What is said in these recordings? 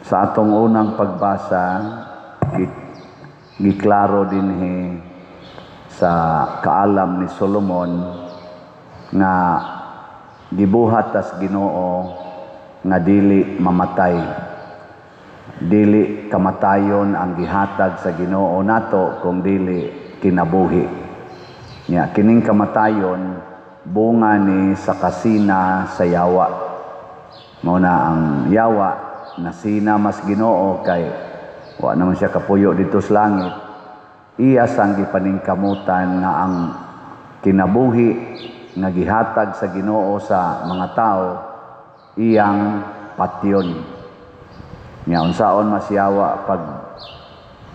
Sa atong unang pagbasa, giklaro dinhi sa kaalam ni Solomon nga gibuhat tas Ginoo nga dili mamatay. Dili kamatayon ang gihatag sa Ginoo nato kung dili kinabuhi. Nya kining kamatayon bunga ni sa kasina sa yawa. Mao na ang yawa nasina mas Ginoo kay wa naman siya kapuyo dito sa langit. Iya sang gipaningkamutan nga ang kinabuhi nga gihatag sa Ginoo sa mga tao iyang patyon. Nya unsaon mas yawa pag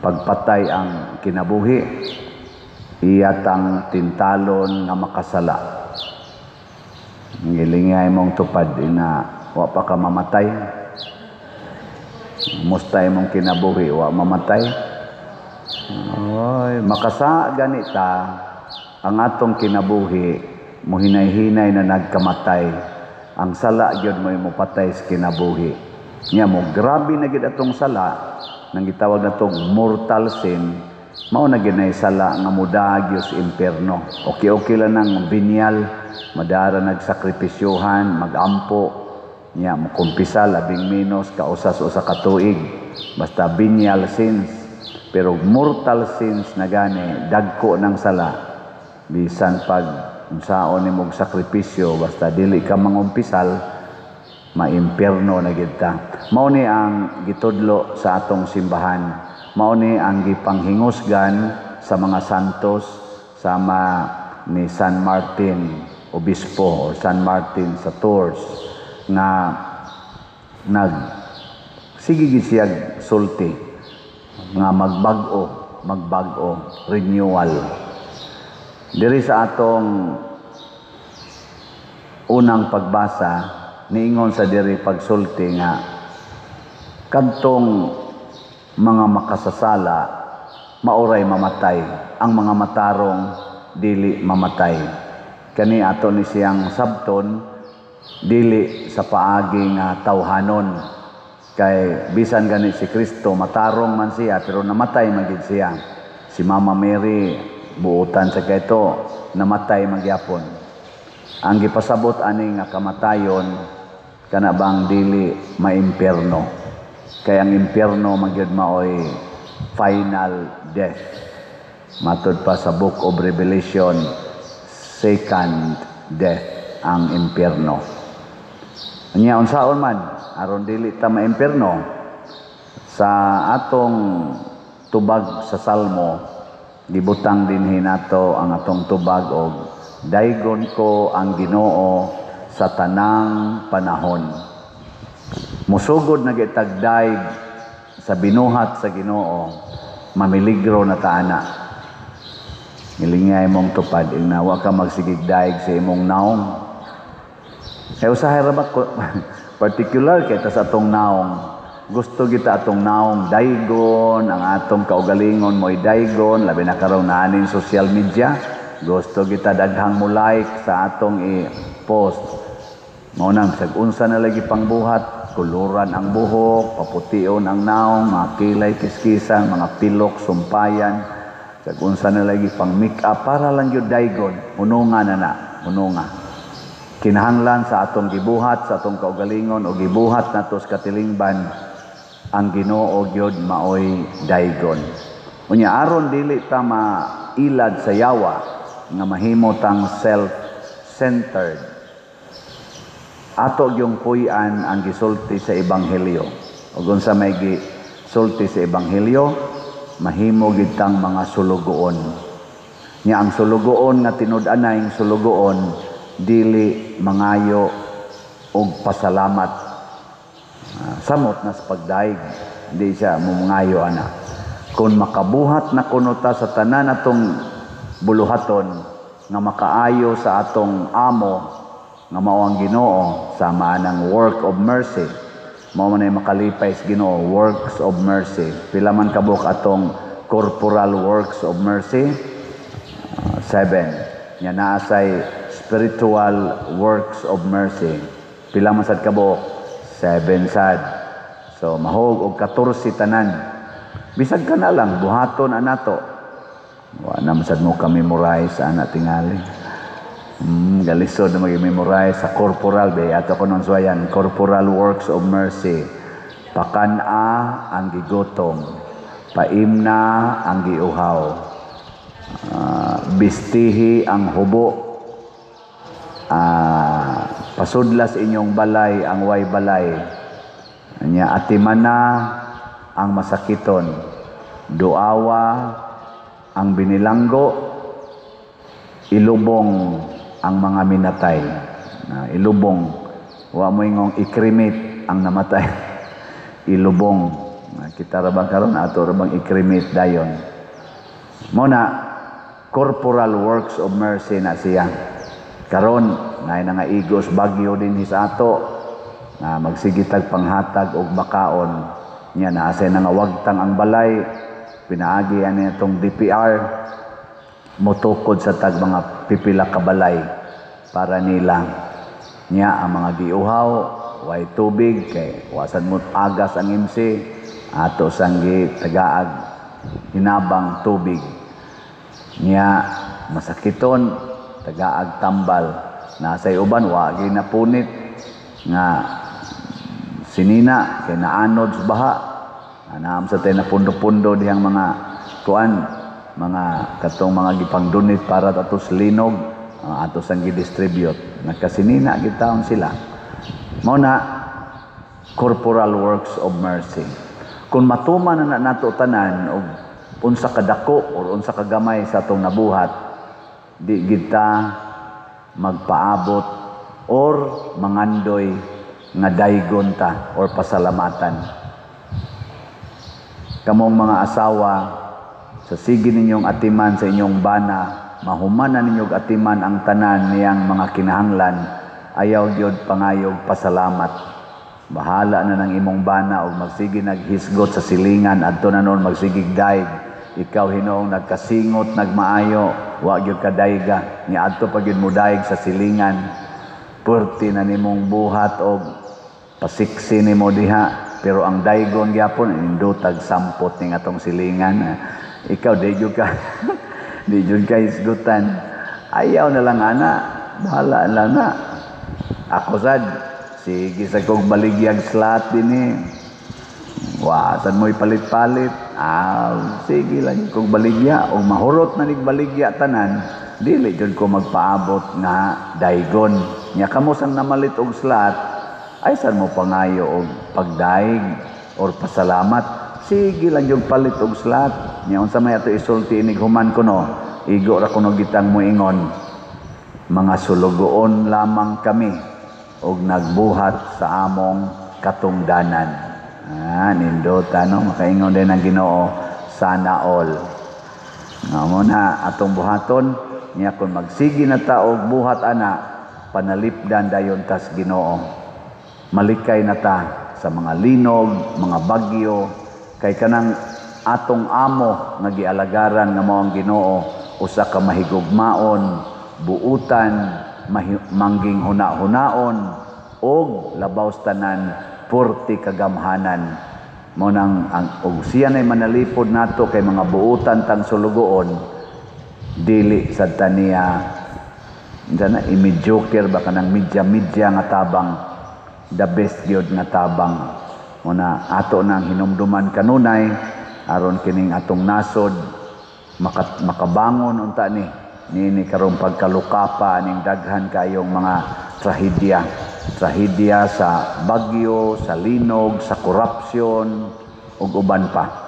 pagpatay ang kinabuhi, iya tang tintalon nga makasala. Ngilingay mong tupad ina wa pa ka mamatay. Musta imong kinabuhi, wa mamatay. Oy, makasa ganita ang atong kinabuhi muhinay-hinay na nagkamatay. Ang sala gyud mo'y mopatay sa kinabuhi. Nya mo grabe na gyud atong sala nang gitawag natong mortal sin, mao na gyud nay sala nga modaag sa impierno. Okay-okay lang nang venial, madara nagsakripisyohan, magampo, nya mokumpisa labing menos kausas usa ka tuig, basta venial sins. Pero mortal sins na gani, dagko ng sala, bisan pag unsaon nimog sakripisyo, basta dili ka mangumpisal, maimpierno na gid ta. Mao ni ang gitudlo sa atong simbahan. Mao ni ang gipanghingusgan sa mga santos sama ni San Martin Obispo or San Martin sa Tours nga nag sige gid siya sulti nga magbag-o, magbag-o, renewal. Diri sa atong unang pagbasa, niingon sa diri pagsulti nga kadtong mga makasasala maoray mamatay, ang mga matarong dili mamatay. Kani ato ni siyang sabton dili sa paagi nga tawhanon, kay bisan gani si Kristo matarong man siya pero namatay man gid siya. Si Mama Mary buotan sa kaito namatay magyapon. Ang gipasabot ani nga kamatayon kana bang dili maimpierno, kay ang impierno magyud maoy final death. Matud pa sa Book of Revelation, second death ang impierno. Nya unsaon man aron dili ta maimpierno, sa atong tubag sa Salmo gibutang dinhi nato ang atong tubag og daygon ko ang Ginoo sa tanang panahon. Musugod na gitagdayg sa binuhat sa Ginoo, mamiligro na ta ana. Ngilingay mong tupad ingna wa ka magsigig daig sa imong naong. Kay usahay ra ba particular kay ta sa atong naong. Gusto kita atong naong daygon, ang atong kaugalingon mo'y daygon, labi na karon naaning social media. Gusto kita daghang mo like sa atong i-post. Mao nang bisag unsa na lagi pangbuhat, kuluran ang buhok, papution ang naong, mga kilay kiskisan, mga pilok, sumpayan. Bisag unsa na lagi pang make-up para lang gyud daygon, hununga na na, hununga. Kinahanglan sa atong gibuhat, sa atong kaugalingon o gibuhat nato sa katilingban, ang Ginoo gyud maoy daygon. Unya aron dili ta mailad sa yawa nga mahimo tang self-centered, ato gyung puy-an ang gisulti sa Ebanghelyo. Ug unsa may gisulti sa Ebanghelyo, mahimo gid tang mga sulugoon. Nya ang sulugoon nga tinud-anay sulugoon dili mangayo og pasalamat. Samot na sa pagdaig, di siya mumangayo ana. Kung makabuhat na kuno ta sa tanan atong buluhaton nga makaayo sa atong amo nga mao ang Ginoo, sama anang work of mercy, mao man ay makalipay sa Ginoo, works of mercy. Pila man kabuok atong corporal works of mercy? 7. Nya naa say spiritual works of mercy. Pila man sad kabuok? 7 sad. So mahog og 14 tanan. Bisag ka na lang buhaton anato. Wa na man sad mo ka memorize ana tingali. Galisod na mag-memorize sa corporal ba ato ko nung suwayan, corporal works of mercy. Pakan-a ang gigutom, paimna ang giuhaw, bistihi ang hubo, pasudlas inyong balay ang way balay, anya atimana ang masakiton, duawa ang binilanggo, ilubong ang mga minatay. Ilubong, wa mo ingong i-cremate ang namatay. Ilubong. Kita ra bang karon, ato ra bang i-cremate dayon? Mo na corporal works of mercy na siya. Karon naay na nga igos bagyo dinhi sa ato na magsigitag panghatag og makaon niya, naa say na nga wagtang ang balay, pinaagi ani atong DPR, motukod sa tag mga pipila ka balay para nila. Niya ang mga giuhaw, way tubig kay wasan mo agas ang MC, ato sang tagaag hinabang tubig. Niya masakiton, tagaag tambal. Nasay uban wa napunit nga sinina kay naanod sa baha. Anaam sa tay napundo-pundo dihang mga kuan, mga katong mga gipangdunit para atos linog, atos ang gidistribute, nagkasinina gitawon sila. Mao na corporal works of mercy. Kung matuman na nato tanan og unsa kadako or unsa kagamay sa atong nabuhat, di kita magpaabot or mangandoy nga daygon ta or pasalamatan. Kamong mga asawa, sa sige ninyong atiman sa inyong bana, mahuman na ninyong atiman ang tanan niyang mga kinahanglan, ayaw gyud pangayog pasalamat. Bahala na ng imong bana og magsige naghisgot sa silingan adto na noon, magsigig daig. Ikaw hinuong nagkasingot nagmaayo, wa gyud ka dayga nya adto pa gyud mo daig sa silingan. Puwerte na nimong buhat og pasiksi nimo diha, pero ang daygon gyapon indutag sampot ning atong silingan. Ikaw di gyud ka di gyud ka hisgutan. Ayaw na lang ana, bahala lang na. Ako sad sige sa kog baligyag slot dinhi. Wa sad mo ipalit-palit. Sige lang kog baligya o mahurot na nig baligya tanan, dili jud ko magpaabot nga daygon. Nya kamo sang namalit og slot, ay san mo pangayo og pagdaig or pasalamat? Sige lang yung palit og slot. Nya unsa may ato isulti inig human kuno, igo ra kuno gitang moingon, mga sulugoon lamang kami og nagbuhat sa among katungdanan. Nindota no, makaingon din ang Ginoo, sana all. Nga mo na atong buhaton. Niya kung magsige na ta og buhat ana, panalipdan dayon tas Ginoo. Malikay na ta sa mga linog, mga bagyo, kay kanang atong amo nga gialagaran nga mao ang Ginoo, usa ka mahigugmaon, buutan, mangging huna-hunaon, og labaw sa tanan purti kagamhanan. Mo nang ang og siya nay manalipod nato kay mga buutan tang sulugoon, dili sad ta niya na i-mediocre ba, kanang medya-medya nga tabang, the best gyud nga tabang. Mo na ato nang hinumduman kanunay aron kining atong nasod makabangon unta ni niini karong pagkalukapa aning daghan kayong mga trahedya, trahedya sa bagyo, sa linog, sa korupsyon ug uban pa.